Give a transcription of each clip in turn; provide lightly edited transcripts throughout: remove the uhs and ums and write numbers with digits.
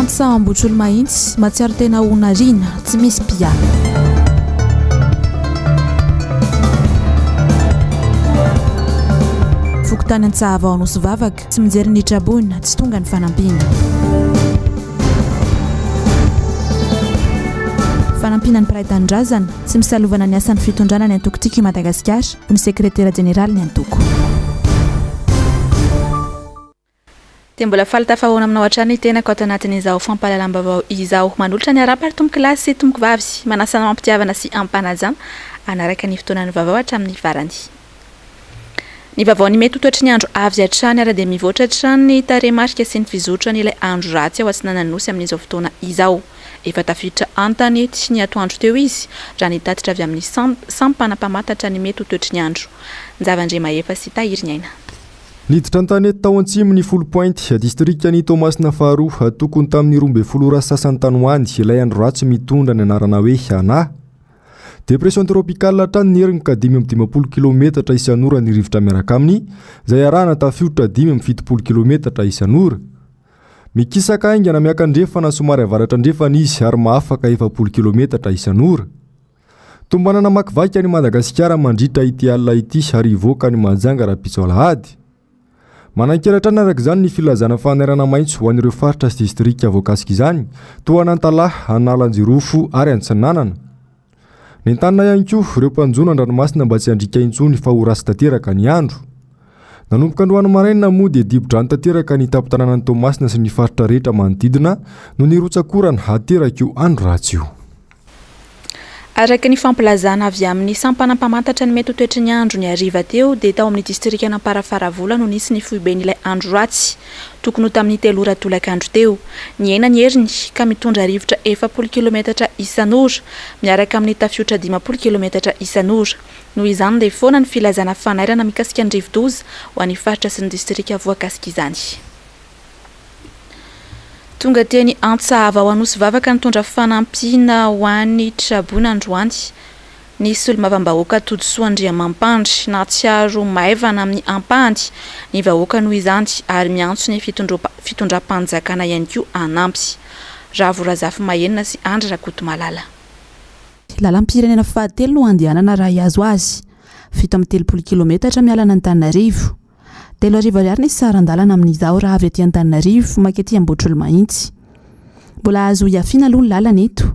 Tantsaha Ambohitrolomahitsy, mahatsiaro tena ho nariana, tsy misy mpiahy. Fokontany Antsahavao Anosivavaka, tsy mijery ny traboina, tsy tonga ny fanampiana. Fanampiana ny mpiray tanindrazana, tsy misalovana ny asan'ny fitondrana ny antoko Tiako i Madagasikara, hoy ny sekretera jeneralin'ny antoko. Dia mbola faly tafahaona aminao hatrany ny tenako ato anatin'izao fampahalalam-baovao izao. Manolotra ny arahaba ry tompoko lahy sy tompoko vavy. Manasa anao am-pitiavana sy am-panajana hanaraka ny fotoanan'ny vaovao hatramin'ny farany. Ny vaovao ny mety ho toetry ny andro avy hatrany ary dia mivoatra hatrany ny tarehimarika sy ny fizotran'ilay andro ratsy ao atsinanan'ny Nosy amin'izao fotoana izao. Efa tafiditra an-tanety ny atoandro teo izy, raha ny tatitra avy amin'ny sampana mpamantatra ny mety ho toetry ny andro. Njavandriamahefa sy Tahiriniaina. Niditra an-tanety tao Antsimo ny Foulpointe, distrikan'i Toamasina faharoa, tokony tamin'ny 12 ora sy sasany tany ho any, ilay andro ratsy mitondra ny anarana hoe Ana. Dépression tropicale hatrany ny heriny ka 55 kilaometatra isan'ora ny rivotra miaraka aminy, izay arahana tafiotra 75 kilaometatra isan'ora. Mikisaka haingana miakandrefana somary avaratra-andrefana izy ary mahafaka 40 kilaometatra isan'ora. Tombanana hamakivaky an'i Madagasikara mandritra ity alina ity ary hivoaka any Mahajanga rahampitso alahady. Manan-kery hatrany araka izany ny filazana fanairana maitso ho an'ireo faritra sy distrika voakasika izany, toa an'Antalaha, Analanjirofo ary Antsinanana. Nentanina ihany koa ireo mpanjono an-dranomasina mba tsy handriaka intsony fa ho ratsy tanteraka ny andro. Nanomboka androany maraina moa dia dibo-drano tanteraka ny tampon-tanànan'i Toamasina sy ny faritra rehetra manodidina noho ny rotsak'orana aterak'io andro ratsy io. Araka ny fampilazana avy amin'ny sampana mpamantatra ny mety ho toetry ny andro ny hariva teo dia tao amin'ny distrikan'Amparafaravola no nisy ny foiben'ilay andro ratsy, tokony ho tamin'ny telo ora tolakandro teo. Nihena ny heriny ka mitondra rivotra 40 kilometatra isan'ora miaraka amin'ny tafiotra 50 kilometatra isan'ora. Noho izany dia foana ny filazana fanairana mikasika ny rivodoza ho an'ny faritra sy ny distrika voakasik'izany. Tonga teny Antsahava ao Anosivavaka nitondra fanampiana ho an'ny traboina androany ny solombavambahoaka Todisoa Andriamampandry. Nahatsiaro maivana amin'ny ampahany ny vahoaka noho izany ary miantso ny fitondram-panjakana ihany koa hanampy. Ravo Razafimahenina sy Andry Rakotomalala. Lalam-pirenena fahatelo no andehanana raha hihazo azy. 37 kilometatra miala an'Antananarivo. 3000 ariary ny saran-dalana amin'izao raha avy aty Antananarivo mankaty Ambohitrolomahitsy. Mbola azo hiafiana aloha ny lalana eto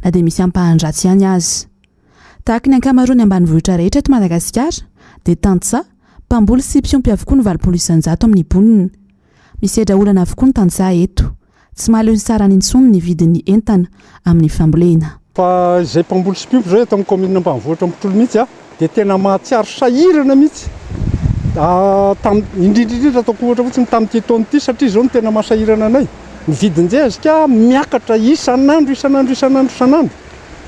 na dia misy ampahany ratsy ihany aza. Tahaka ny ankamaroan'ny ambanivohitra rehetra eto Madagasikara dia tantsaha, mpamboly sy mpiompy avokoa ny 80% amin'ny mponina. Misedra olana avokoa ny tantsaha eto. Tsy mahaleo ny sarany intsony ny vidin'ny entana amin'ny fambolena. Fa izay mpamboly sy mpiompy izao eto amin'ny kaominina ambanivohitra Ambohitrolo mihitsy dia tena mahatsiaro sahirana mihitsy tam, indrindra indrindra ataoko ohatra fotsiny tamin'ity taona ity satria izao no tena mahasahirana anay. Ny vidin-jezika miakatra isan'andro isan'andro isan'andro isan'andro.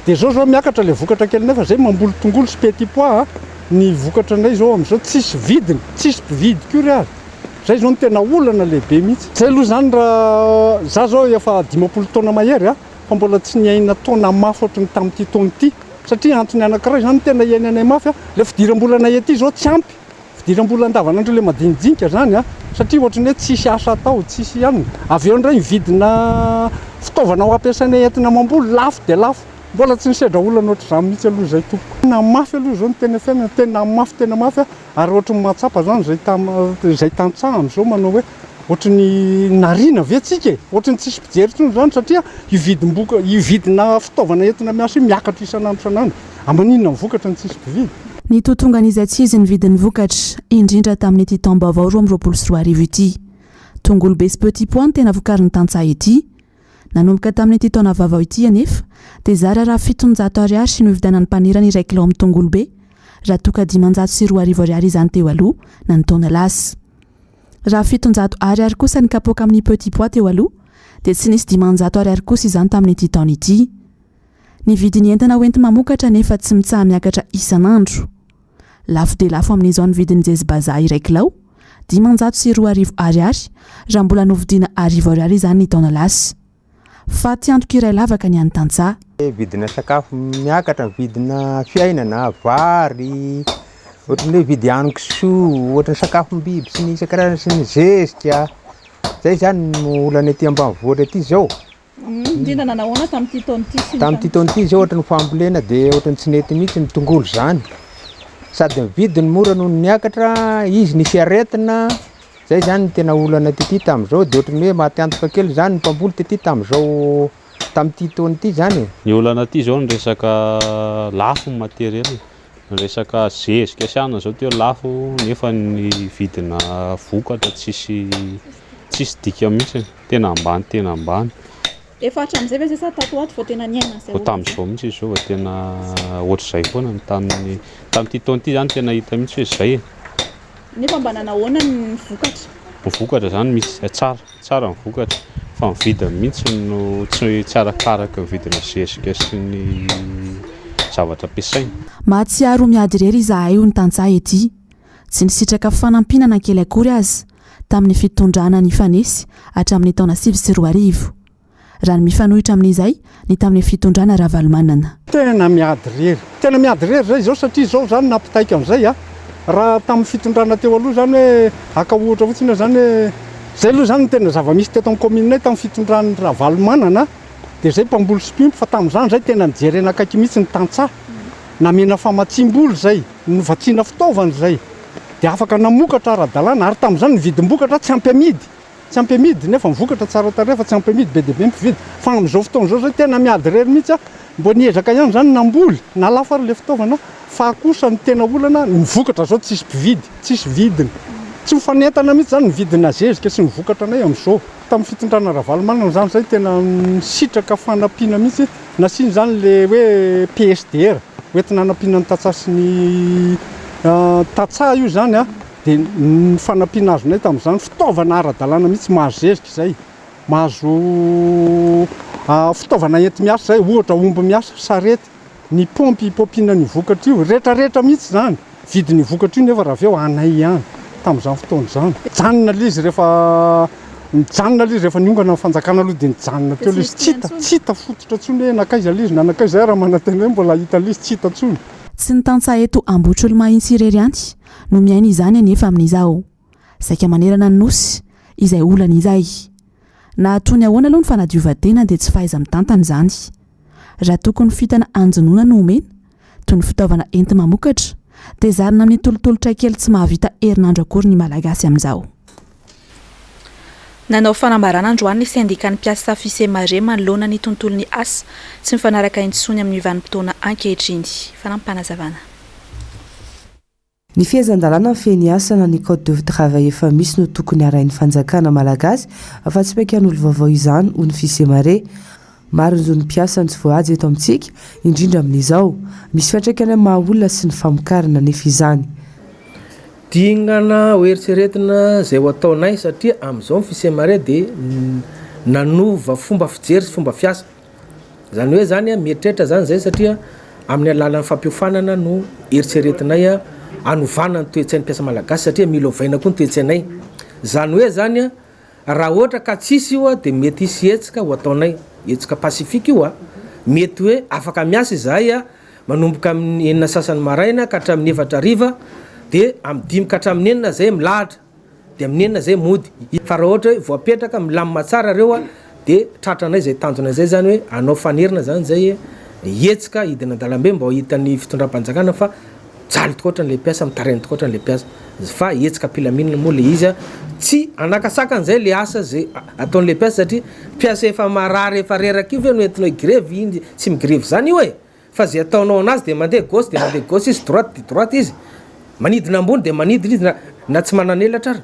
Dia izao izao miakatra ilay vokatra kely nefa izay mamboly tongolo sy petit pois ny vokatra anay izao amin'izao tsisy vidiny, tsisy mpividy kory ary. Zay zao no tena olana lehibe mihitsy. Zay aloha zany raha za zao efa 50 taona mahery a, fa mbola tsy niaina taona mafy ohatry ny tamin'ity taona ity, satria antony anankiray zany tena iainanay mafy a, le fidiram-bolanay aty zao tsy ampy, fidiram-bola andavanandro le madinidinika zany a, satria ohatry ny hoe tsisy asa atao, tsisy anona, avy eo indray ny vidina fitaovana ho ampiasainay entina mamboly lafo dia lafo, mbola tsy nisedra olana ohatr'izany mihitsy aloha izay tompoko. Tena mafy aloha zao ny tena fiainana, tena mafy tena mafy a. Ary ohatry ny mahatsapa zany izay tam izay tantsaha amin'izao manao hoe ohatry ny nariana ve tsika e? Ohatry ny tsisy mpijery intsony izany satria io vidim-boka io vidina fitaovana entina miasa io miakatra isan'andro isan'andro. Amaninona ny vokatra no tsisy mpividy? Nitotongan'izay tsy izy ny vidin'ny vokatra, indrindra tamin'ity taom-baovao 2022 ity. Tongolo be sy petit pois no tena vokarin'ny tantsaha ety. Nanomboka tamin'ity taona vaovao ity anefa dia zara raha 700 ariary no ividianan'ny mpanera ny iray kilao amin'ny tongolo be, raha toa ka 2500 ariary izany teo aloha na ny taona lasa. Raha 700 ariary kosa ny kapoaka amin'ny petit pois teo aloha dia tsy nisy 500 ariary kosa izany tamin'ity taona ity. Ny vidin'ny entana hoenti-mamokatra anefa tsy mitsaha-miakatra isan'andro. Lafo dia lafo amin'izao ny vidin'ny jezibazaha iray kilao, 2500 ariary, raha mbola novidiana 1000 ariary izany ny taona lasa. Faty antoka iray lavaka ny an'ny tantsaha. Vidina sakafo miakatra, vidina fiainana, vary, ohatran'ny hoe vidy hanin-kisoa, ohatran'ny sakafom-biby sy ny isan-karazany sy ny zezika, zay zany no olana ety ambanivohitra ety zao. Indrindra nanahoana tamin'ity taona ity sy ny Tamin'ity taona ity izao ohatry ny fambolena dia ohatry ny tsy nety mihitsy ny tongolo izany. Sady ny vidiny mora noho ny niakatra, izy nisy aretina, zay izany no tena olana tety tamin'izao dia ohatry ny hoe maty antoka kely izany ny mpamboly tety tamin'izao tamin'ity taona ity izany e. Ny olana aty izao ny resaka lafo ny materiel, ny resaka zezika sy anona izao teo lafo nefa ny vidina vokatra tsisy tsisy dika mihitsy, tena ambany tena ambany. Efa hatramin'izay ve izay sa tato ho ato vao tena niaina an'izay Vao olana izay? tamin'izao mihitsy izy izao vao tena ohatr'izay foana ny tamin'ny tamin'ity taona ity izany tena hita mihitsy hoe izay e. Nefa mba nanahoana ny vokatra? Ny vokatra izany misy tsara, tsara ny vokatra fa ny vidiny mihitsy no tsy tsy arakaraka ny vidina zezika sy ny zavatra ampiasaina. Mahatsiaro ho miady irery izahay hoy ny tantsaha ety. Tsy nisitraka fanampiana na kely akory aza tamin'ny fitondrana nifanesy hatramin'ny taona 2009. Raha ny mifanohitra amin'izay ny tamin'ny fitondrana Ravalomanana. Tena miady irery. Tena miady irery zay izao satria izao zany nampitaiko an'izay a. Raha tamin'ny fitondrana teo aloha zany hoe haka ohatra fotsiny aho zany hoe zay aloha zany no tena zava-misy teto amin'ny kaomininay tamin'ny fitondran'i Ravalomanana dia zay mpamboly sy mpiompy fa tamin'izany zay tena nijerena akaiky mihitsy ny tantsaha. Namena famatsiam-bola izay, novatsiana fitaovana izay dia afaka namokatra ara-dalàna ary tamin'izany ny vidim-bokatra tsy ampy amidy. Tsy ampy amidy nefa ny vokatra tsara tarehy fa tsy ampy amidy be dia be ny mpividy. Fa amin'izao fotoana izao zay tena miady irery mihitsy aho. Mbo niezaka ihany zany namboly, na lafo ary le fitaovana fa kosa ny tena olana ny vokatra zao tsisy mpividy, tsisy vidiny. Tsy mifanentana mihitsy zany ny vidina zezika sy ny vokatra anay amin'izao. Tamin'ny fitondrana Ravalomanana zany zay tena nisitraka fanampiana mihitsy, nasiana zany le hoe PSDR hoentina hanampiana ny tantsaha sy ny tantsaha io zany an. Dia ny fanampiana azonay tamin'izany, fitaovana ara-dalàna mihitsy, mahazo zezika izay, mahazo fitaovana enti-miasa izay, ohatra omby miasa, sarety, ny paompy ipaompiana an'io vokatra io, retraretra mihitsy izany, vidin'io vokatra io nefa raha avy eo anay ihany tamin'izany fotoana izany. Nijanona ilay izy rehefa, nijanona ilay izy rehefa niongana ny fanjakana aloha dia nijanona teo ilay izy, tsy hita, tsy hita fototra intsony hoe nankaiza ilay izy na nankaiza, izay raha manantena hoe mbola hahita an'ilay izy, tsy hita intsony. Tsy ny tantsaha eto Ambohitrolomahitsy irery ihany no miaina izany anefa amin'izao. Saika manerana ny Nosy izay olana izay. Na toy ny ahoana aloha ny fanadiovan-tena dia tsy fahaiza-mitantana izany. Raha tokony fitana anjonoana no omena, toy ny fitaovana enti-mamokatra, dia zarina amin'ny tolotolotra kely tsy mahavita herinandro akory ny Malagasy amin'izao. Nanao fanambarana androany ny sendikan'ny mpiasa Fisemare manoloana ny tontolon'ny asa tsy mifanaraka intsony amin'ny vanim-potoana ankehitriny. Fanampim-panazavana. Ny fehezan-dalàna mifehy ny asa na ny code de travail efa misy no tokony harahin'ny fanjakana malagasy fa tsy paik'an'olo vaovao izany hoy ny Fisemare. Maro ny zon'ny mpiasa no tsy voahaja eto amintsika, indrindra amin'izao. Misy fiantraikany amin'ny maha olona sy ny famokarana anefa izany. Dingana ho eritreretina izay ho ataonay satria amin'izao ny Fisemare dia nanova fomba fijery sy fomba fiasa. Izany hoe izany mieritreritra izany izay satria amin'ny alalan'ny fampiofanana no eritreretinay hanovana ny toe-tsain'ny mpiasa malagasy satria mila ovaina koa ny toe-tsainay. Izany hoe izany raha ohatra ka tsisy io dia mety hisy hetsika ho ataonay, hetsika pacifique io, mety hoe afaka miasa izahay manomboka amin'ny enina sasany maraina ka hatramin'ny efatra hariva dia amin'ny dimy ka hatramin'ny enina izay milahatra. Dia amin'ny enina zay mody. Fa raha ohatra hoe voapetraka milamina tsara reo a, de tratranay zay tanjona zay zany hoe hanao fanerina zany zay hihetsika hidina an-dalambe mba ho hitan'ny fitondram-panjakana fa mijaly tokoatra an'le mpiasa, mitaraina tokoatra an'le mpiasa. Fa hetsika am-pilaminana moa le izy a, tsy hanakasakana zay le asa zay ataon'le mpiasa satria mpiasa efa marary efa reraka io ve no entinao higrevy, iny tsy migrevy zany io e! Fa ze ataonao anazy de mandeha gauche de mandeha gauche izy, droite de droite izy, manidina ambony de manidina izy na na tsy manan'elatra ary.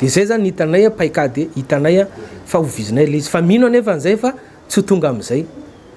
De zay zany hitanay a paikady hitanay a fa ho vizinay le izy. Fa mino anefa an'izay fa tsy ho tonga am'zay,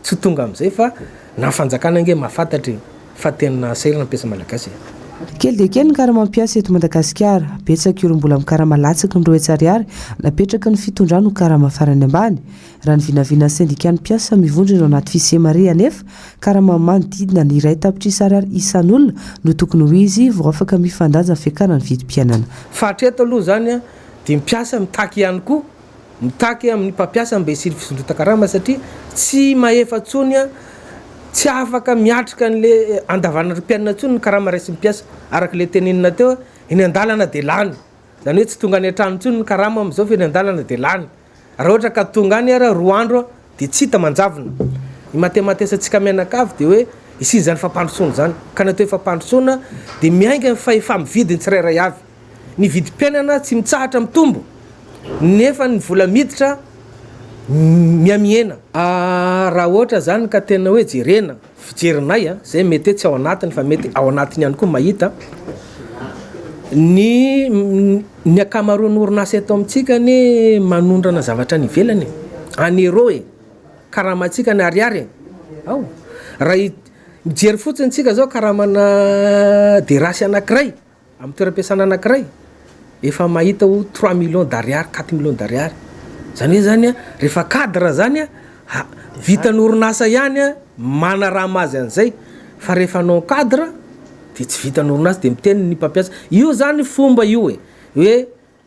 tsy ho tonga am'zay fa na ny fanjakana ange mahafantatra e, fa tena sahirana ny mpiasa malagasy e. Kely dia kely ny karama mpiasa eto Madagasikara. Betsaka ireo mbola mikarama latsaky ny 200 ariary napetraky ny fitondrana ho karama farany ambany. Raha ny vinavinan'ny sendikan'ny mpiasa mivondrona ao anaty Fisemare anefa, karama manodidina ny 1 tapitrisa ariary isan'olona no tokony ho izy vao afaka mifandanja ny fiakaran'ny vidim-piainana. Fa hatreto aloha izany dia mpiasa mitaky ihany koa, mitaky amin'ny mpampiasa mba hisian'ny fisondrotan-karama satria tsy mahefa intsony, tsy afaka miatrika an'ilay andavanandrom-piainana intsony ny karama raisin'ny mpiasa. Araka ilay tenenina teo, eny an-dalana dia lany. Izany hoe tsy tonga any an-trano intsony ny karama amin'izao fa eny an-dalana dia lany. Raha ohatra ka tonga any ara roa andro dia tsy hita manjavona. Ny matematesantsika mianakavy dia hoe hisian'izany fampandrosoana izany. Ka ny atao hoe fampandrosoana dia miainga amin'ny fahefa-mividy ny tsirairay avy. Ny vidim-piainana tsy mitsahatra mitombo nefa ny vola miditra mihamihena. Raha ohatra izany ka tena hoe jerena, fijerinay a, zay mety hoe tsy ao anatiny fa mety ao anatiny ihany koa mahita, ny ny ankamaroan'ny orinasa eto amintsika anie manondrana zavatra any ivelany e, en euro e, karamantsika any ariary e, ao, raha mijery fotsiny tsika zao karamana derasy anankiray Amin'ny toeram-piasana anankiray, efa mahita ho trois millions d'ariary, quatre millions d'ariary. Izany hoe izany an, rehefa cadre izany an, ha, vitan'ny orinasa ihany an, manarama azy an'izay, fa rehefa non cadre dia tsy vitan'ny orinasa dia miteny ny mpampiasa. Io izany fomba io e, hoe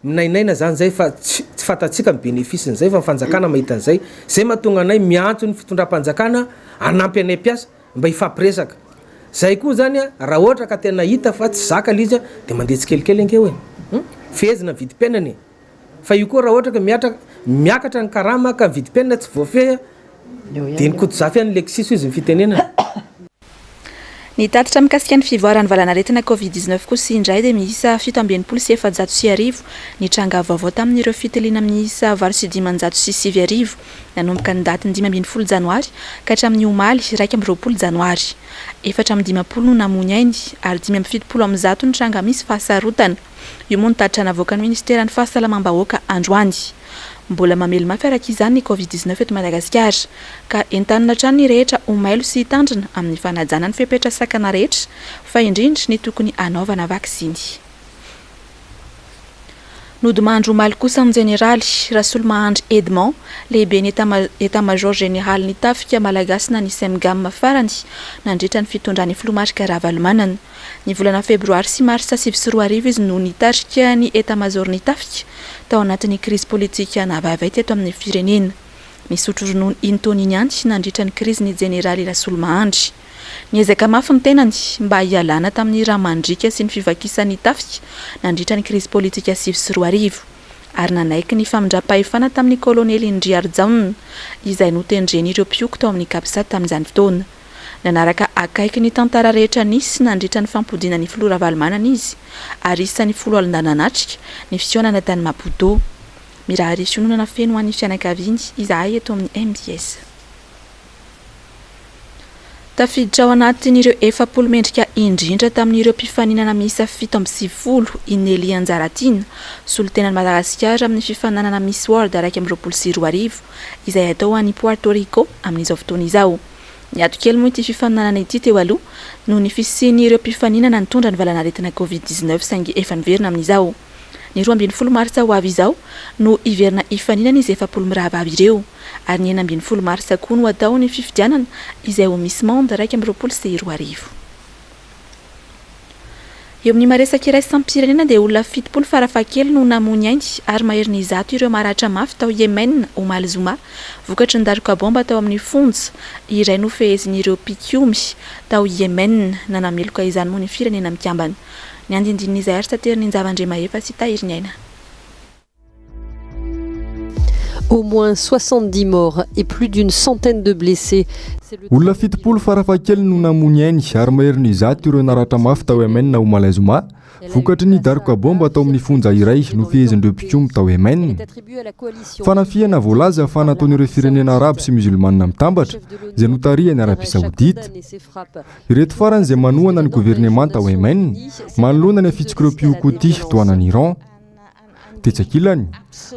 minainaina izany izay fa tsy tsy fantatsika ny bénéfice-n'izay fa ny fanjakana mahita an'izay. Izay mahatonga anay miantso ny fitondram-panjakana hanampy anay mpiasa. Mba hifampiresaka. Zay koa zany a, raha ohatra ka tena hita fa tsy zaka le izy a, de mandeha tsikelikely ange hoe. Hum, fehezina ny vidim-piainana e. Fa io koa raha ohatra ka miatra, miakatra ny karama ka ny vidim-piainana tsy voafehy a, de ny kotozafy ihany Lexis hoy izy ny fitenenana. Ny tatitra mikasika ny fivoaran'ny valanaretina Covid 19 kosa indray dia miisa 1467 ny tranga vaovao tamin'ireo fitiliana miisa 9508 nanomboka ny datin'ny 15 janoary ka hatramin'ny omaly 21 janoary. 54 no namoy ny ainy ary 175 ny tranga misy fahasarotana. Io moa no tatitra navoakan'ny minisiteran'ny Fahasalamam-bahoaka androany. Mbola mamely mafy araka izany ny Covid 19 eto Madagasikara ka entanina hatrany ny rehetra ho mailo sy hitandrina amin'ny fanajana ny fepetra sakana rehetra fa indrindra ny tokony hanaovana vaksiny. Nodimandry omaly kosa ny Jeneraly Rasolomahandry Edmond, lehiben'ny Etat-Major Jeneralin'ny Tafika Malagasy na ny Cemgam farany nandritra ny fitondran'ny Filoha Marc Ravalomanana. Ny volana febroary sy marsa 2009 izy no nitarika ny Etat-Major-n'ny Tafika tao anatin'ny krizy politika navaivay teto amin'ny firenena. Nisotro ronono iny taona iny ihany nandritra ny krizy ny Jeneraly Rasolomahandry. Niezaka mafy ny tenany mba hialana tamin'ny rà mandriaka sy ny fivakisan'ny tafika nandritra ny krizy politika 2009, ary nanaiky ny famindram-pahefana tamin'ny Kolonely Ndriarijaona, izay notendren'ireo mpihoko tao amin'ny Capsat tamin'izany fotoana. Nanaraka akaiky ny tantara rehetra nisy nandritra ny fampodiana ny Filoha Ravalomanana izy, ary isan'ny foloalindahy nanatrika ny fihaonana tany Maputo. Mirary fiononana feno ho an'ny fianakaviany izahay eto amin'ny mbs. Tafiditra ao anatin'ireo 40 mendrika indrindra tamin'ireo mpifaninana miisa 97 i Nelly Anjaratiana, solontenan'i Madagasikara amin'ny fifaninanana Miss World 2021, izay atao any Puerto Rico amin'izao fotoana izao. Niato kely moa ity fifaninanana ity teo aloha noho ny fisian'ireo mpifaninana nitondra ny valanaretina Covid 19 saingy efa niverina amin'izao. Ny 12 martsa ho avy izao no hiverina hifaninana izy 40 mirahavavy ireo, ary ny 16 marsa koa no hatao ny fifidianana izay ho Miss Monde 2021. Eo amin'ny maresaka iraisam-pirenena dia olona 70 farafahakeliny no namoy ny ainy ary maherin'ny 100 ireo maratra mafy tao Yemen omaly zoma vokatry ny daroka baomba tao amin'ny fonja iray nofehezin'ireo mpikomy tao Yemen. Nanameloka izany moa ny Firenena Mikambana. Ny andindinin'izay ary taterin'i Njava Andriamahefa sy Tahiriniaina. Au moins 70 morts et plus d'une centaine de blessés. Olona 70 farafahakeliny no namoy ny ainy ary maherin'ny 100 ireo naratra mafy tao Yemen omaly zoma, vokatry ny daroka baomba tao amin'ny fonja iray nofehezin'ireo mpikomy tao Yemen. Fanafihana voalaza fa nataon'ireo firenena arabo sy musulmana mitambatra izay notarihan'i Arabia Saodita. Ireto farany izay manohana ny governemanta ao Yemen manoloana ny afitsok'ireo mpihoko Houthi tohanan'i Iran. Tetsy ankilany,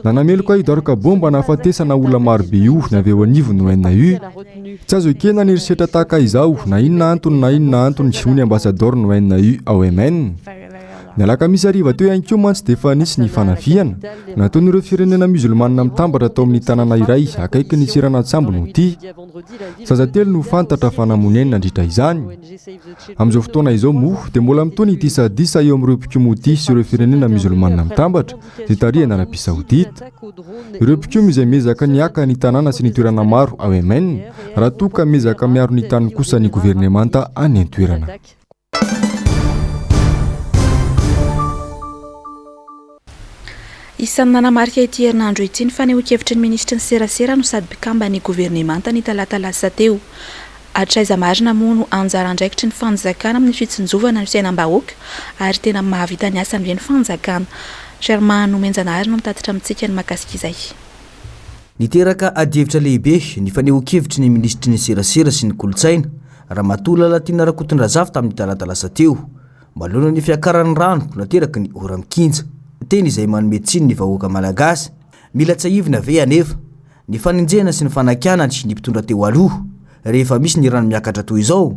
nanameloka io daroka baomba nahafatesana olona marobe io ny avy eo anivon'ny ONU. Tsy azo ekena ny herisetra tahaka izao na inona antony na inona antony, hoy ny ambasadaoron'ny ONU ao Yemen. Ny alakamisy hariva teo ihany koa mantsy dia efa nisy ny fanafihana nataon'ireo firenena miozolimanina mitambatra tao amin'ny tanàna iray akaikin'ny seranan-tsambon'i Houthi. Zaza telo no fantatra fa namono ainy nandritra izany. Amin'izao fotoana izao moa dia mbola mitohy ny disadisa eo amin'ireo mpikomy Houthi sy ireo firenena miozolimanina mitambatra izay tarihan'i Arabia Saodita. Ireo mpikomy izay miezaka ny haka ny tanàna sy ny toerana maro ao Yemen raha toa ka miezaka miaro ny taniny kosa ny governemanta any an-toerana. Isan'ny nanamarika ity herinandro ity ny fanehoan-kevitry ny minisitry ny serasera no sady mpikamban'ny governemanta ny talata lasa teo. Hatraiza marina moa no anjara andraikitry ny fanjakana amin'ny fitsinjovana ny fiainam-bahoaka ary tena mahavita ny asany ve ny fanjakana? Germain Nomenjanahary no mitatitra amintsika ny mahakasika izay. Niteraka adihevitra lehibe ny fanehoan-kevitry ny minisitry ny serasera sy ny kolontsaina, Ramatoa Lalatiana Rakotondrazafy tamin'ny talata lasa teo, manoloana ny fiakaran'ny rano nateraky ny ora-mikinja. Teny izay manome tsiny ny vahoaka malagasy. Mila tsiahivina ve anefa Ny fanenjehana sy ny fanakianany ny mpitondra teo aloha rehefa misy ny rano miakatra toy izao?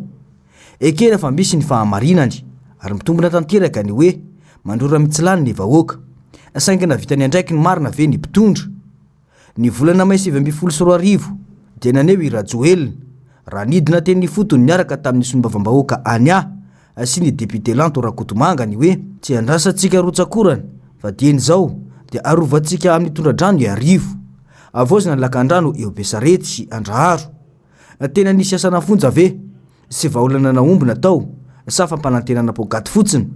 Ekena fa misy ny fahamarinany ary mitombina tanteraka ny hoe mandrora mitsilany ny vahoaka. Saingy nahavita ny andraikiny marina ve ny mpitondra? Ny volana may 2019 dia naneho i Rajoelina raha nidina teny ifotony niaraka tamin'ny solombavambahoaka Ania sy ny député Lanto Rakotomanga ny hoe tsy andrasantsika rotsakorana fa dieny izao dia arovantsika amin'ny tondra-drano Iarivo. Havaozina ny lakandrano eo Besarety sy Andraharo. Tena nisy asa nafonja ve sy vahaolana nahomby natao sa fampanantenana poakaty fotsiny?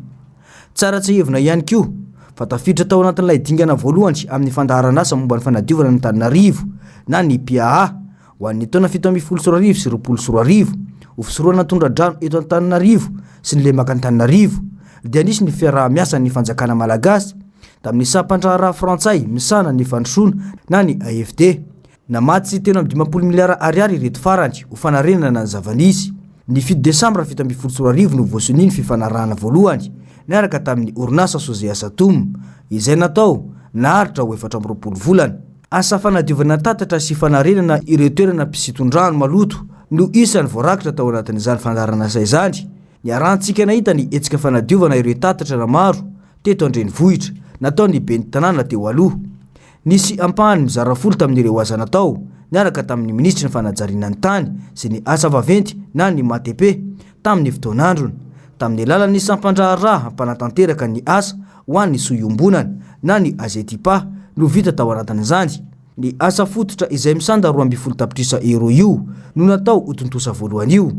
Tsara tsiahivina ihany koa fa tafiditra tao anatin'ilay dingana voalohany amin'ny fandaharanasa momba ny fanadiovana an'Antananarivo na ny PAA Ho an'ny taona 2017 sy 2020, ho fisorohana ny tondra-drano eto Antananarivo sy ny lemak'Antananarivo, dia nisy ny fiaraha-miasan'ny fanjakana malagasy tamin'ny sampan-draharaha frantsay misahana ny fandrosoana na ny AFD. Namatsy 53 miliara ariary ireto farany ho fanarenana ny zava-nisy. Ny fito desambra 2017 no voasonia ny fifanarahana voalohany niaraka tamin'ny orinasa Sozea Satom, izay natao naharitra ho 24 volana. Asa fanadiovana tatatra sy fanarenana ireo toerana mpisinton-drano maloto no isan'ny voarakitra tao anatin'izany fandaharanasa izany. Niarahantsika nahita ny hetsika fanadiovana ireo tatatra na maro teto an-drenivohitra nataon'ny ben'ny tanàna teo aloha. Nisy ampahany mizara folo tamin'ireo asa natao niaraka tamin'ny minisitry ny fanajariana ny tany sy ny asa vaventy na ny MATP tamin'ny fotoan'androny, tamin'ny alalan'ny sampan-draharaha mpanatanteraka ny asa ho an'ny soa iombonana na ny Agetipa no vita tao anatin'izany. Ny asa fototra izay misanda 12 tapitrisa euro io no natao ho tontosa voalohany io.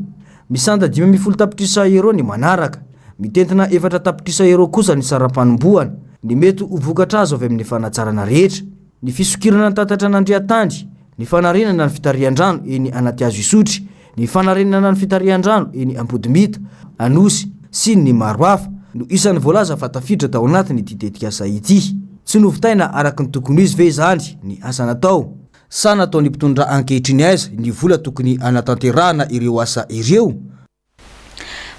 Misanda 15 tapitrisa euro ny manaraka. Mitentina 4 tapitrisa euro kosa ny saram-panombohana. Ny mety ho vokatra azo avy amin'ny fanatsarana rehetra. Ny fisokirana ny tatatra an'Andriantany, ny fanarenana ny fitarihan-drano eny Anatihazo Isotry, Ny fanarenana ny fitarihan-drano eny Ambodimita, Anosy, sy ny maro hafa no isan'ny voalaza fa tafiditra tao anatin'ity tetikasa ity. Tsy novitaina araka ny tokony ho izy ve izany ny asa natao? Sa nataon'ny mpitondra ankehitriny aiza ny vola tokony hanatanterahana ireo asa ireo?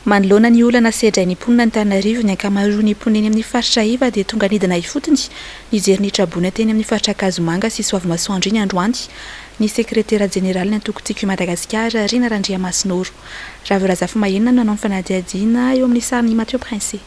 Manoloana ny olana sedrain'ny mponina Antananarivo, ny ankamaroan'ny mponina eny amin'ny faritra iva dia tonga nidina ifotony nijery ny traboina teny amin'ny faritra Ankazomanga sy Soavimasoandro iny androany ny sekretera jeneralin'ny antoko Tiako i Madagasikara, Rina Randriamasinoro. Ravo Razafimahenina no nanao ny fanadihadiana eo amin'ny sarin'i Mathieu Princé.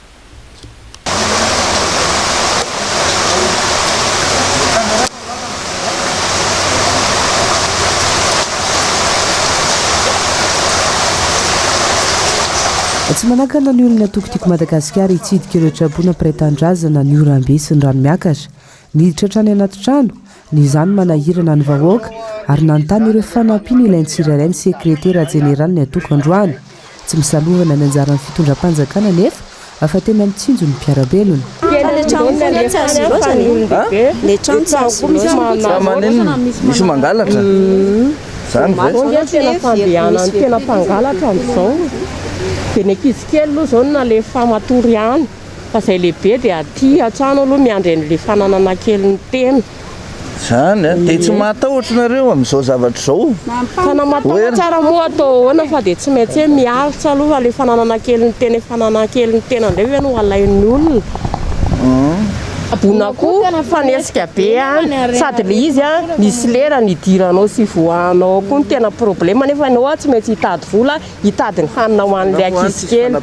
Tsy manakana ny olon'ny antoko Tiako Madagasikara hitsidika ireo traboina mpiray tanindrazana ny oram-be sy ny rano miakatra. Niditra hatrany anaty trano, ny izany manahirana ny vahoaka ary nanontany ireo fanampiana ilain'ny tsirairay ny sekretera jeneralin'ny antoko androany. Tsy misalovana ny anjaran'ny fitondram-panjakana anefa fa tena mitsinjo ny mpiara-belona. Le trano foana tsy azo ilaozana e! Le trano tsy azo ilaozana. Fa maninona? Misy mangalatra? Zany ve? Zao nge tena fandehanan'ny tena mpangalatra amin'izao. Dia ny ankizy kely aloha izao no nalefa matory any. Fa izay lehibe dia aty an-trano aloha miandry an'ilay fananana kely ny tena. Zany an! Dia tsy mahatahotra nareo amin'izao zavatra izao? Fa na matahotra ara moa atao ahoana fa dia tsy maintsy hoe miaritra aloha fa ilay fananana kely ny tena efa fananana kely ny tena indray ve no alain'ny olona? Abona koa mifanesika be any sady ilay izy an misy lera ny idiranao sy ivoahanao ao koa no tena problème nefa ianao tsy maintsy hitady vola hitady ny hanina ho an'ilay ankizy kely.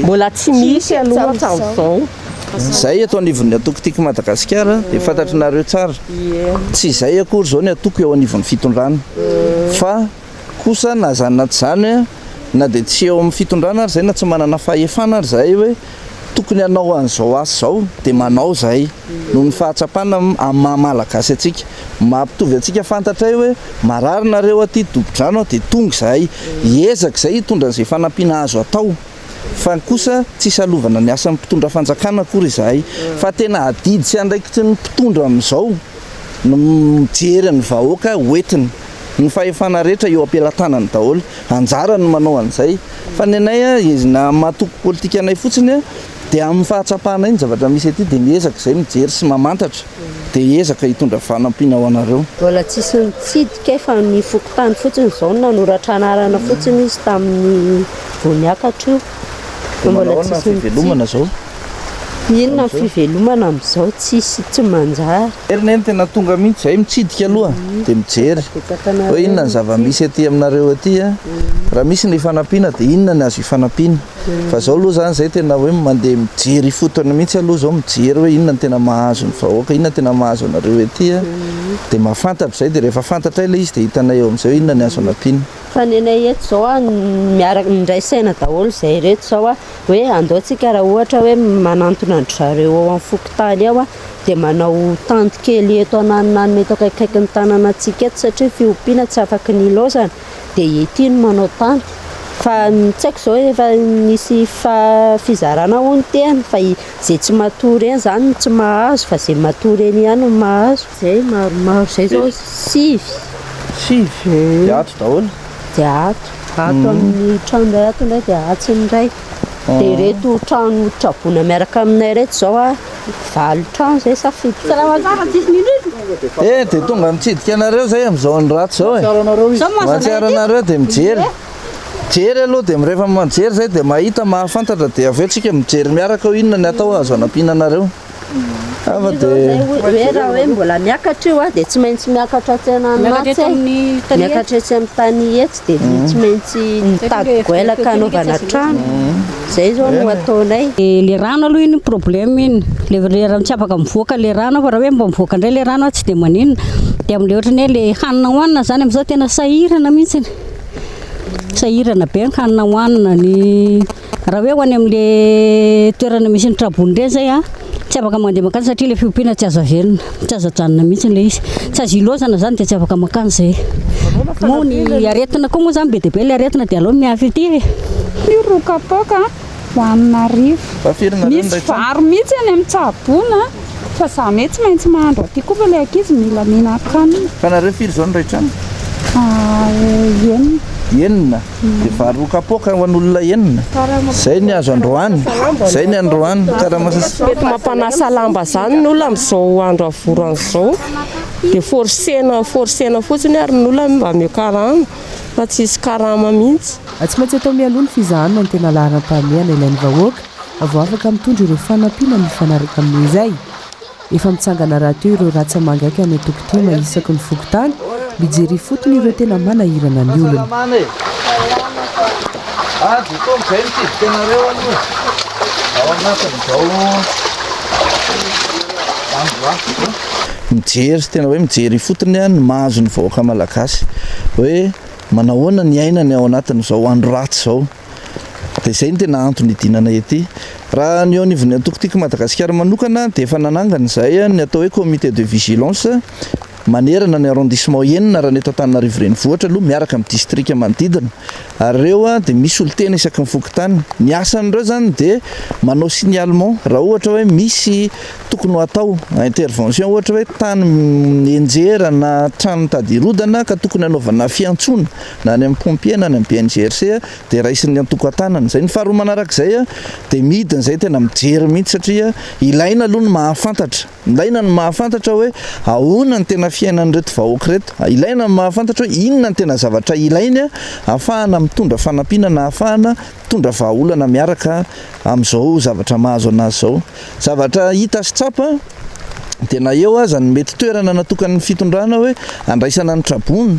Mbola tsy misy aloha hatramin'izao. Izay eto anivon'ny antoko Tiako Madagasikara dia fantatrinareo tsara, tsy izay akory izao ny antoko eo anivon'ny fitondrana fa kosa na izany na tsy izany na dia tsy eo amin'ny fitondrana ary izay na tsy manana fahefana ary izahay hoe tokony hanao an'izao asa izao dia manao izahay noho ny fahatsapana amin'ny maha Malagasy antsika. Mampitovy antsika fantatray hoe marary nareo aty dobo-drano dia tonga izahay. Hiezaka izay hitondra an'izay fanampiana azo atao. Fa kosa tsy salovana ny asan'ny mpitondra fanjakana akory izahay. Fa tena adidy sy andraikitry ny mpitondra amin'izao no mijery ny vahoaka hoentiny. Ny fahefana rehetra eo am-pelatanany daholo. Anjarany ny manao an'izay. Fa ny anay, na amin'ny maha antoko politika anay fotsiny, dia amin'ny fahatsapanay ny zavatra misy aty dia miezaka izay mijery sy mamantatra. Dia hiezaka hitondra fanampiana ho anareo. Mbola tsisy nitsidika fa ny fokontany fotsiny izao no nanoratra anarana fotsiny izy tamin'ny vao niakatra io. Dia manao ahoana ny fivelomana izao? Inona ny fivelomana amin'izao? Tsisy, tsy manjary. Hery neny tena tonga mihitsy izay mitsidika aloha dia mijery hoe inona ny zava-misy aty aminareo aty a. Raha misy ny fanampiana dia inona ny azo ifanampiana. Fa zao aloha zany zay tena hoe mandeha mijery ifotony mihitsy aloha zao mijery hoe inona no tena mahazo ny vahoaka, inona tena mahazo anareo ety a, dia mahafantatra zay, dia rehefa fantatray ilay izy dia hitanay eo amin'izay hoe inona ny azo anampiana. Fa ny anay eto zao a, miaraka mindray saina daholo zay reto zao a, hoe andao tsika raha ohatra hoe manantona an-dry zareo ao amin'ny fokontany ao a, dia manao tanty kely eto ananonanona eto akaikikaikin'ny tanànantsika eto satria ny fiompiana tsy afaky ny ilaozana. dia ety no manao tanty fa ny tsy haiko izao efa nisy fizarana hono teny fa izay tsy matory eny izany no tsy mahazo fa izay matory eny ihany no mahazo. Izay maromaro izay izao sivy. Sivy? Dia ato daholo? Dia ato. Ato amin'ny trano iray ato indray dia atsy indray. Dia ireto trano traboina miaraka aminay ireto izao a, valo trano izay sa fito. Salama tsara tsisy n'inon'inona. Eh dia tonga mitsidika anareo izay amin'izao andro ratsy izao e. Mahatsiaro anareo dia mijery. Mijery aloha dia rehefa mijery izay dia mahita mahafantatra dia avy eo tsika mijery miaraka hoe inona ny atao azo anampiana anareo. Hafa dia. Hoe raha hoe mbola miakatra io dia tsy maintsy miakatra atsy anaty e. Miakatra etsy amin'ny tany etsy dia tsy maintsy mitady goelaka hanaovana trano. Izay izao no ataonay. Le rano aloha iny problème iny, le le rano tsy afaka mivoaka le rano fa raha hoe mba mivoaka indray le rano tsy dia maninona, dia amin'le ohatran'ny hoe le hanina hohanina zany amin'izao tena sahirana mihitsy, sahirana be ny hanina hohanina, ny Raha hoe ho any amin'le toerana misy ny traboina ireny zay an, tsy afaka mandeha mankany satria le fiompiana tsy azo avelona, tsy azo ajanona mihitsy ilay izy. Tsy azo ilaozana zany dia tsy afaka mankany zay. Moa ny aretina koa moa zany be dia be le aretina dia aleo miafy ety e. Io roa kapoaka ho anina arivo. Misy vary mihitsy any amin'ny tsaboina fa izany hoe tsy maintsy mahandro aty koa fa ilay ankizy mila mihinan-kanina. Fa nareo firy izao no iray trano? Enina. Enina? Dia vary roa kapoaka ho an'olona enina. Izay ny azo androany. Izay ny androany. Karama sasy. Mety mampanasa lamba zany ny olona amin'izao andro avorany izao. Dia forcena forcena fotsiny ary ny olona mba omeo karama fa tsisy karama mihitsy. Tsy maintsy atao mialoha ny fizahana ny tena laharam-pahamehana ilain'ny vahoaka vao afaka mitondra ireo fanampiana mifanaraka amin'izay. Efa mitsangana rahateo ireo ratsa-mangaika any an-tokotema isaky ny fokontany, mijery ifotony ireo tena manahirana ny olona. Mijery, tena hoe mijery ifotony ny mahazo ny vahoaka malagasy hoe manahoana ny iainany ao anatin'izao andro ratsy izao. Dia izay no tena antony hidinana ety. Raha ny eo anivon'ny antoko Tiako Madagasikara manokana dia efa nanangana izahay ny atao hoe comité de vigilance manerana ny arrondissement enina raha ny eto Antananarivo renivohitra aloha miaraka amin'ny distrika manodidina. Ary ireo dia misy solontena isaky ny fokontany. Ny asan'ireo izany dia manao signalement raha ohatra hoe misy tokony ho atao intervention ohatra hoe tany mianjera na trano mitady hirodana ka tokony hanaovana fiantsoana na any amin'ny pompier na any amin'ny BNGRC dia raisin'ny antoko an-tanana izay. Ny faharoa manarak'izay dia midina izay tena mijery mihitsy satria ilaina aloha ny mahafantatra, ilaina ny mahafantatra hoe ahoana ny tena fiainan'ireto vahoaka ireto, ilaina ny mahafantatra hoe inona ny tena zavatra ilainy ahafahana mitondra fanampiana na ahafahana mitondra vahaolana miaraka amin'izao zavatra mahazo anazy izao. Zavatra hita sy tsapa dia na eo aza ny mety toerana natokan'ny fitondrana hoe andraisana ny traboina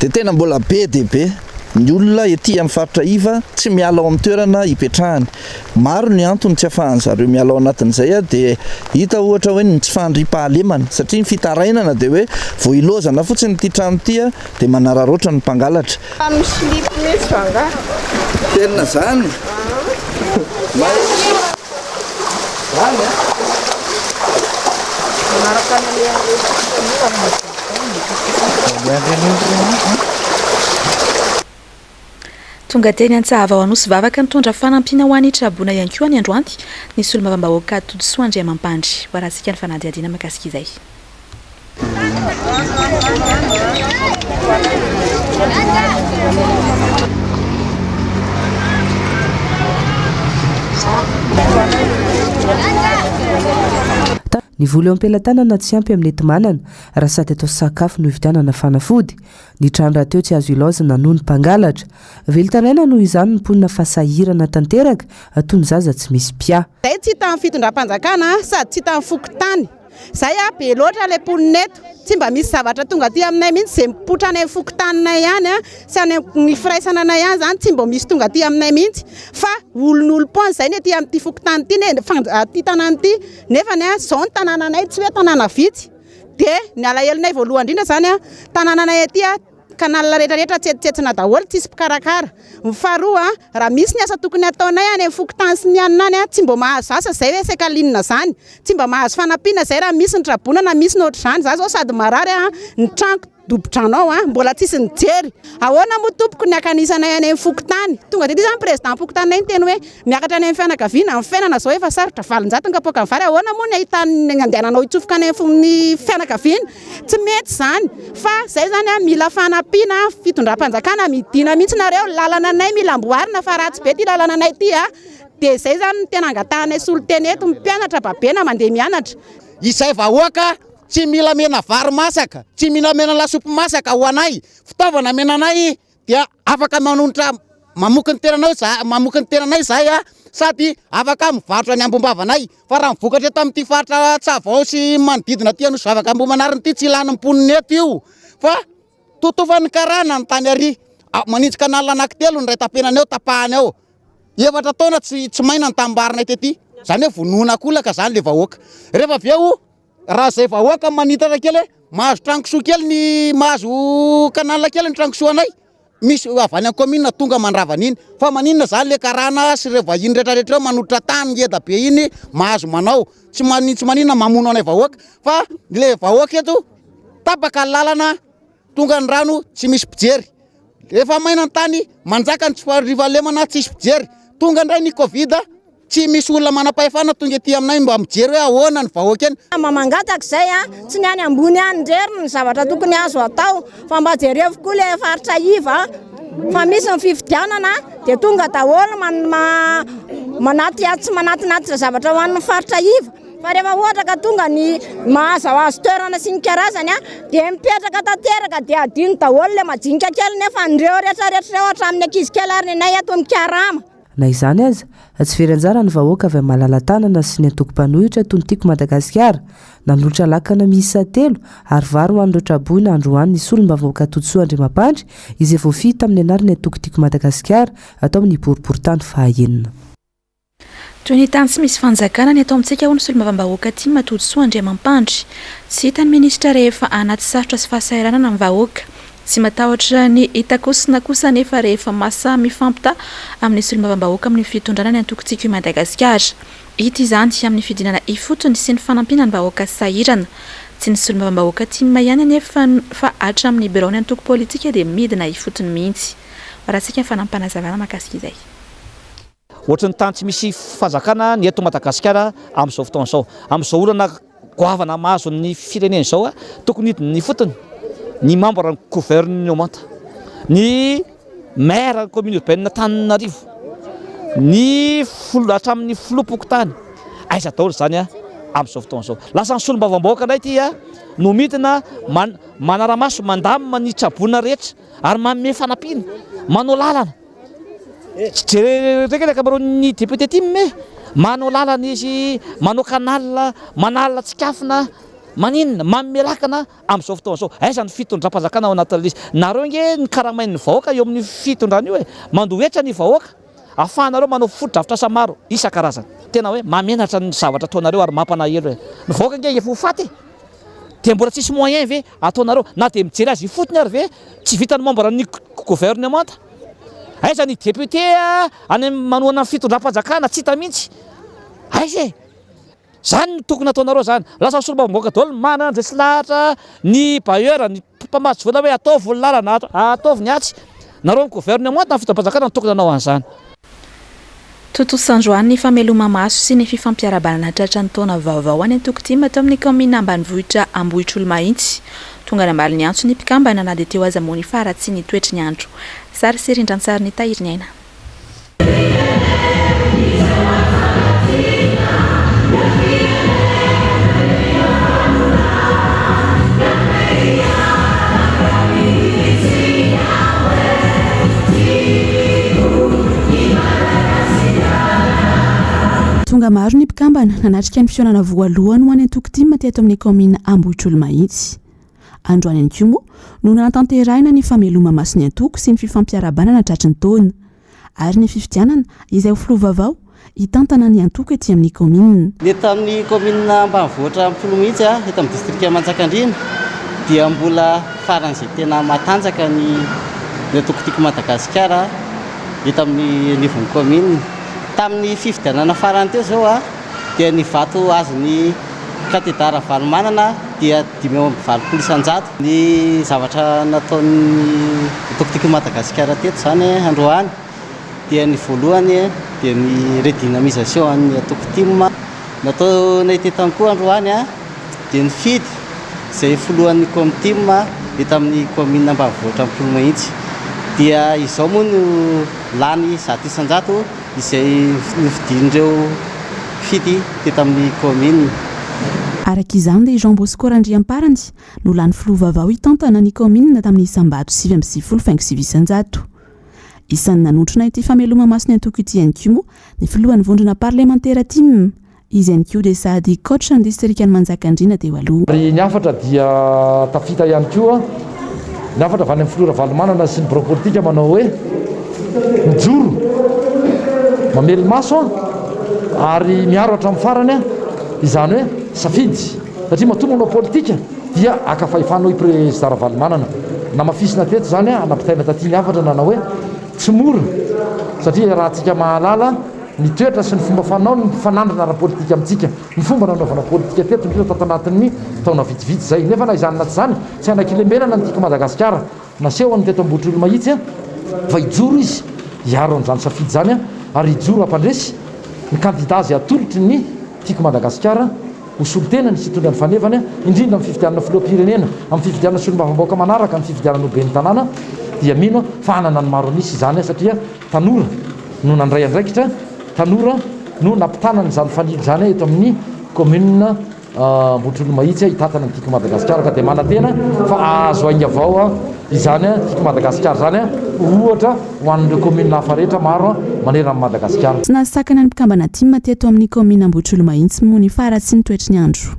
dia tena mbola be dia be ny olona ety amin'ny faritra iva tsy miala ao amin'ny toerana ipetrahany. Maro ny antony tsy afahan'ny zareo miala ao anatin'izay dia hita ohatra hoe ny tsy fahandriampahalemana satria ny fitarainana dia hoe vao ilaozana fotsiny ity trano ity dia manararaotra ny mpangalatra. Fa misilipy mihitsy va angaha? Tena zany? Zany a? Manaraka ny alehan'ireo Tonga teny Antsahavao Anosivavaka nitondra fanampiana ho an'ny traboina ihany koa ny androany ny solombavambahoaka Todisoa Andriamampandry. Ho arahantsika ny fanadihadiana mahakasika izay. Ny vola eo am-pelatanana tsy ampy amin'ny enti-manana raha sady atao sakafo no ividianana fanafody. Ny trano rahateo tsy azo ilaozana noho ny mpangalatra. Velon-taraina noho izany ny mponina fa sahirana tanteraka toy ny zaza tsy misy mpiahy. Zay tsy hitan'ny fitondram-panjakana sady tsy hitan'ny fokontany. Zay a, be loatra ilay mponina eto. Tsy mba misy zavatra tonga aty aminay mihitsy, izay mipoitra any amin'ny fokontaninay ihany sy any amin'ny firaisana anay ihany izany tsy mba misy tonga aty aminay mihitsy fa olon'olom-poana izay ny aty amin'ity fokontany ity, ity tanàna ity. Nefany a, izao ny tanànanay tsy hoe tanàna vitsy. Dia ny alahelonay voalohany indrindra izany a, tanànanay aty a, canal rehetra rehetra tsetsitsetsina daholo, tsisy mpikarakara. Ny faharoa a, raha misy ny asa tokony hataonay any amin'ny fokontany sy ny anona any a, tsy mba mahazo asa izay hoe secaline izany, tsy mba mahazo fanampiana izay raha misy ny traboina na misy ny ohatr'izany. Za zao sady marary a, ny tranoko dobo-drano ao a, mbola tsisy nijery. Ahoana moa tompoko ny hakanisanay any amin'ny fokontany? Tonga teto izany président-pokontaninay niteny hoe miakatra any amin'ny fianakaviana, ny fiainana izao efa sarotra, 800 ny kapoakan'ny vary, ahoana moa ny ahitan'ny andehananao hitsofoka any amin'ny fianakaviana? Tsy mety izany fa izay izany a, mila fanampiana fitondram-panjakana, midina mihitsy nareo, lalana anay mila amboarina fa ratsy be ity lalana anay ity a, dia izay izany no tena angatahanay solontena eto, ny mpianatra babena mandeha mianatra. Izay vahoaka tsy mila mena vary masaka, tsy mila mena lasopy masaka ho anay, fitaovana amena anay dia afaka manonitra mamoky ny tenanao za mamoky ny tenanay izahay a, sady afaka mivarotra ny ambom-bavanay, fa raha ny vokatra eto amin'ity faritra Tsavao sy manodidina aty Anosivavaka Ambohimanarina ity tsy lanin'ny mponina eto io fa totofan'ny karana ny tany ary, manintsy canal anankitelo ny iray tapenany ao tapahany ao, efatra taona tsy tsy maina ny tanimbary tety, zany hoe vonoina ankolaka zany le vahoaka, rehefa avy eo Raha izay vahoaka manitatra kely hoe mahazo trano-kisoa kely ny mahazo canal kely ny trano-kisoanay, misy avy any amin'ny commune tonga mandrava an'iny. Fa maninona izany le karana sy ireo vahiny rehetra rehetra ireo manolotra tany ngeda be iny mahazo manao, tsy manin tsy maninona mamono anay vahoaka. Fa le vahoaka eto tapaka ny lalana, tonga ny rano tsy misy mpijery. Rehefa maina ny tany, manjaka ny tsy fandriampahalemana tsisy mpijery. Tonga indray ny covid. Tsy misy olona manam-pahefana tonga ety aminay mba mijery hoe ahoana ny vahoaka eny. Mba mangataka izay a, tsy ny any ambony any irery ny zavatra tokony azo atao fa mba jerevo koa le faritra iva fa misy ny fifidianana dia tonga daholo manaty tsy manatinatitra zavatra ho an'ny faritra iva fa rehefa ohatra ka tonga ny mahazoazo toerana sy ny karazany a dia mipetraka tanteraka dia adino daholo le majinika kely nefa ireo rehetra rehetra ireo hatramin'ny ankizy kely ary ny anay ato mikarama. Na izany aza, tsy very anjara ny vahoaka avy amin'ny malala-tanana sy ny antoko mpanohitra toy ny Tiako Madagasikara. Nanolotra lakana miisa telo ary vary ho an'ireo traboina androany ny solombavambahoaka Todisoa Andriamampandry izay voafidy tamin'ny anaran'ny antoko Tiako Madagasikara atao amin'ny boriborintany fahaenina. Toy ny tany tsy misy fanjakana ny eto amintsika hoy ny solombavambahoaka tim Todisoa Andriamampandry. Tsy hita ny minisitra rehefa anaty sarotra sy fahasahiranana ny vahoaka. Tsy matahotra ny hitakosina kosa anefa rehefa masahy mifampitaha amin'ny solombavambahoaka amin'ny fitondrana ny antoko Tiako i Madagasikara. Hita izany amin'ny fidinana ifotony sy ny fanampiana ny vahoaka sahirana. Tsy ny solombavambahoaka tim ihany anefa fa hatramin'ny biraon'ny antoko politika dia midina ifotony mihitsy. Hoarahantsika ny fanampinazavana mahakasika izay. Ohatry ny tany tsy misy fanjakana ny eto Madagasikara amin'izao fotoana izao. Amin'izao olana goavana mahazo ny firenena izao, tokony hidina ifotony ny membre ny gouvernemanta, ny maire ny commune urbaine Antananarivo, ny filoha hatramin'ny filoham-pokontany. Aiza daholo izany amin'izao fotoana izao? Lasa ny solombavambahoaka indray ity no midina manara-maso, mandamina ny traboina rehetra ary manome fanampiana, manao lalana. Tsy jerena ny ankamaroan'ny député tim e! Manao lalana izy, manao canal, manala tsikafona, maninona? Manome lakana amin'izao fotoana izao. Aiza ny fitondram-panjakana ao anatin'ilay izy? Nareo ange ny karamain'ny vahoaka eo amin'io fitondrana io e! Mandoa hetra ny vahoaka, ahafahanareo manao fotodrafitrasa maro isan-karazany. Tena hoe mahamenatra ny zavatra ataonareo ary mampanahelo e! Ny vahoaka ange efa ho faty e! Dia mbola tsisy moyen ve ataonareo na dia mijery azy ifotony ary ve tsy vitan'ny membre ny gouvernemanta? Aiza ny député any manohana ny fitondram-panjakana tsy hita mihitsy. Aiza e? Zany no tokony ataonareo zany. Lasa solombavambahoaka daholo ny manana ndresy lahatra ny bailleur, ny mpamatsy vola hoe ataovy ny lalana, ataovy ny atsy. Nareo amin'ny gouvernement tamin'ny fitondram-panjakana no tokony nanao an'izany. Tontosa androany ny fameloma-maso sy ny fifampiarahabana tratra ny taona vaovao any Antoko tim ato amin'ny kaominina ambanivohitra Ambohitrolomahitsy. Tonga namaly ny antso ny mpikambana na dia teo aza moa ny faharatsian'ny toetry ny andro. Sary sy rindran-tsarin'i Tahiriniaina. Tonga maro ny mpikambana nanatrika ny fihaonana voalohany ho an'ny antoko tim teto amin'ny kaominina Ambohitrolomahitsy. Androany ihany koa moa no nanatanterahina ny fameloma-maso ny antoko sy ny fifampiarahabana tratry ny taona. Ary ny fifidianana izay ho filoha vaovao hitantana ny antoko ety amin'ny kaominina. Ny eto amin'ny kaominina ambanivohitra Ampifolomihitsy, eto amin'ny distrika Manjakandriana dia mbola faran'izay tena matanjaka ny ny antoko Tiako Madagasikara eto amin'ny anivon'ny kaominina. Tamin'ny fifidianana farany teo izao dia ny vato azon'ny kandida Ravalomanana dia 85%. Ny zavatra nataon'ny antoko Tiako Madagasikara teto izany androany dia ny voalohany dia ny redynamisation an'ny antoko tim. Nataonay teto ihany koa androany dia nifidy izay filohan'ny Comtim eto amin'ny kaominina ambanivohitra Ampiolomahitsy. Dia izao moa no lany 100% izay nofidian'ireo mpifidy teto amin'ny kaominina. Araka izany dia i Jean Bosco Randriamparany no lany filoha vaovao hitantana ny kaominina tamin'ny isam-bato 99,9%. Isan'ny nanotrona ity fameloma-maso ny antoko ity ihany koa moa ny filohan'ny vondrona parlemantera tim. Izy ihany koa dia sady coach ny distrikan'i Manjakandriana teo aloha. Ary ny hafatra dia tafita ihany koa, ny hafatra avy any amin'ny filoha Ravalomanana sy ny birao politika manao hoe, mijoro, mamelo-maso ary miaro hatramin'ny farany, izany hoe safidy, satria matoa manao politika dia haka fahefana hoy Prezida Ravalomanana. Namafisina teto izany, nampitaina taty ny hafatra nanao hoe, tsy mora satria iarahantsika mahalala ny toetra sy ny fomba fanao ny mpifanandrina ara-politika amintsika, ny fomba nanaovana politika teto indrindra tato anatin'ny taona vitsivitsy izay. Nefa na izany na tsy izany, tsy hanaiky-lembenana ny Tiako Madagasikara. Nasehony teto Ambohitrolomahitsy fa hijoro izy hiaro an'izany safidy izany ary hijoro hampandresy ny kandida izay atolotry ny Tiako Madagasikara ho solontenany sy hitondra ny fanevany, indrindra amin'ny fifidianana filoham-pirenena, amin'ny fifidianana solombavambahoaka manaraka, amin'ny fifidianana ho ben'ny tanàna, dia mino aho fa hanana ny maro an'isa izany satria tanora no nandray andraikitra, tanora no nampitana an'izany fanilo izany eto amin'ny commune Ambohitrolomahitsy hitantana ny Tiako Madagasikara ka dia manantena fa hahazo ainga vao izany Tiako Madagasikara izany ho ohatra ho an'ireo commune hafa rehetra maro manerana an'i Madagasikara. Tsy nahasakana ny mpikambana tim teto amin'ny kaominina Ambohitrolomahitsy moa ny faharatsian'ny toetry ny andro.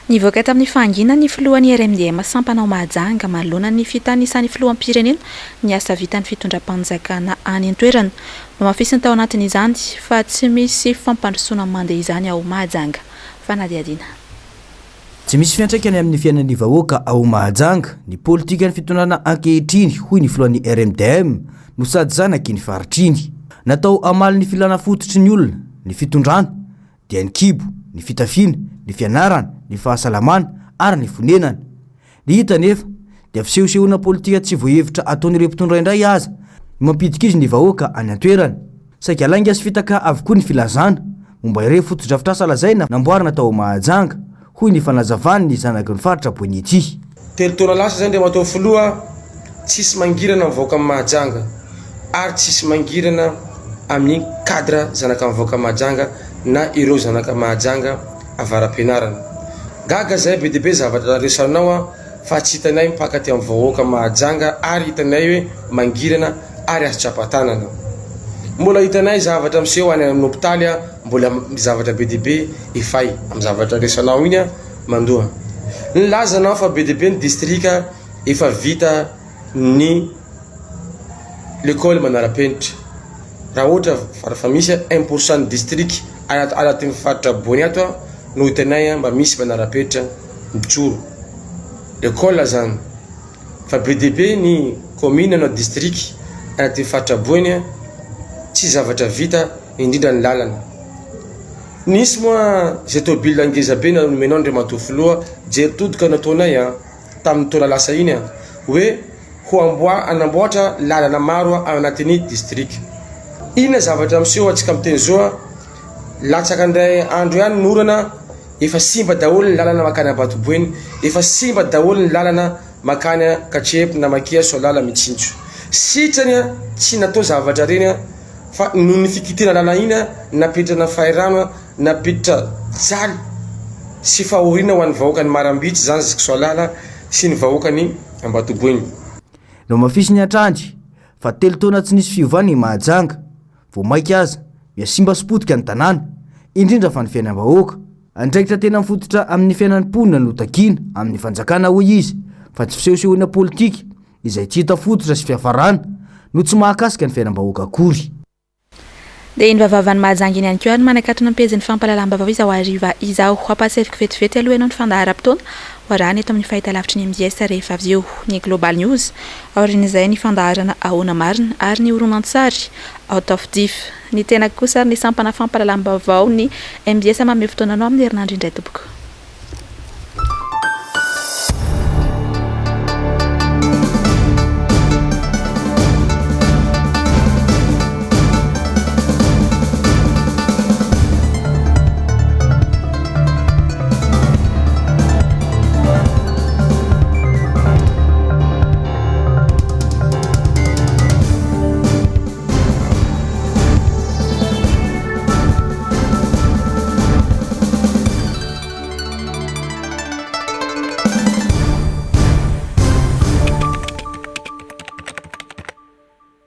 Nivoaka tamin'ny fahanginany ny filohan'ny RMDM sampana ao Mahajanga manoloana ny fitanisan'ny filoham-pirenena ny asa vitan'ny fitondram-panjakana any an-toerana. Nohamafisiny tao anatin'izany fa tsy misy fampandrosoana mandeha izany ao Mahajanga. Fanadihadiana. Tsy misy fiantraikany amin'ny fiainan'ny vahoaka ao Mahajanga ny politikan'ny fitondrana ankehitriny, hoy ny filohan'ny RMDM no sady zanaky ny faritra iny. Natao hamaly ny filana fototry ny olona ny fitondrana dia ny kibo, ny fitafiana, ny fianarana, ny fahasalamana ary ny fonenana. Ny hita anefa dia fisehosehoana politika tsy voahevitra ataon'ireo mpitondra indray aza no mampidi-kizo ny vahoaka any an-toerana. Saika lainga sy fitaka avokoa ny filazana momba ireo fotodrafitrasa lazaina namboarina tao Mahajanga, hoy ny fanazavan'ny zanaky ny faritra Boeny ity. Telo taona lasa izay Andriamatoa Filoha, tsisy mangirana mivoaka amin'i Mahajanga ary tsisy mangirana amin'ny cadre zanaka mivoaka Mahajanga na ireo zanaka Mahajanga avara-pianarana. Gaga zahay be dia be zavatra resarinao an fa tsy hitanay mipaka aty amin'ny vahoaka Mahajanga ary hitanay hoe mangirana ary azo tsapan-tanana. Mbola hitanay zavatra miseho any amin'ny hopitaly an mbola zavatra be dia be efay amin'ny zavatra resanao iny an mandoa. Nilaza anao fa be dia be ny distrika efa vita ny lekôly manara-penitra. Raha ohatra farafa misy un pour cent ny distrika anatin'ny faritra Boeny ato no hitanay mba misy manara-penitra mijoro. Lekôla zany. Fa be dia be ny commune na distrika anatin'ny faritra Boeny tsy zavatra vita indrindra ny lalana. Nisy moa izay tôbila ngeza be nomenao Andriamatoa Filoha, jery todika nataonay an, tamin'ny taona lasa iny an, hoe. ho amboa hanamboatra lalana maro ao anatin'ny distrika. Inona zavatra miseho antsika miteny zao latsaka indray andro ihany ny orana efa simba daholo ny lalana makany Ambatoboeny, efa simba daholo ny lalana makany Katrepy, Namakia, Soalala, Mitsinjo. Sitrany tsy natao zavatra reny fa noho ny fikitihana lalana iny nampiditra fahirano, nampiditra jaly sy fahoriana ho an'ny vahoakan'i Marambitsy zany Soalala sy ny vahoakan'i Ambatoboeny. Nohamafisiny hatrany fa telo taona tsy nisy fiovana i Mahajanga. Vao mainka aza, mihasimba sy potika ny tanàna, indrindra fa ny fiainam-bahoaka. Andraikitra tena mifototra amin'ny fiainan'ny mponina no takiana amin'ny fanjakana, hoy izy, fa tsy fisehosehoana politika izay tsy hita fototra sy fiafarana no tsy mahakasika ny fiainam-bahoaka akory. Dia iny vavavan'i Mahajanga iny ihany koa ary no manakatona ny pejin'ny fampahalalam-baovao izao hariva izao. Hampahatsiahiviko vetivety aloha ianao ny fandaharam-potoana ho arahana eto amin'ny fahitalavitry ny mbs rehefa avy eo ny Global News, aorian'izay ny fandaharana Ahoana Marina ary ny horonantsary Out of Diff. Ny tenako kosa ary ny sampana fampahalalam-baovao ny mbs manome fotoana anao amin'ny herinandro indray tompoko.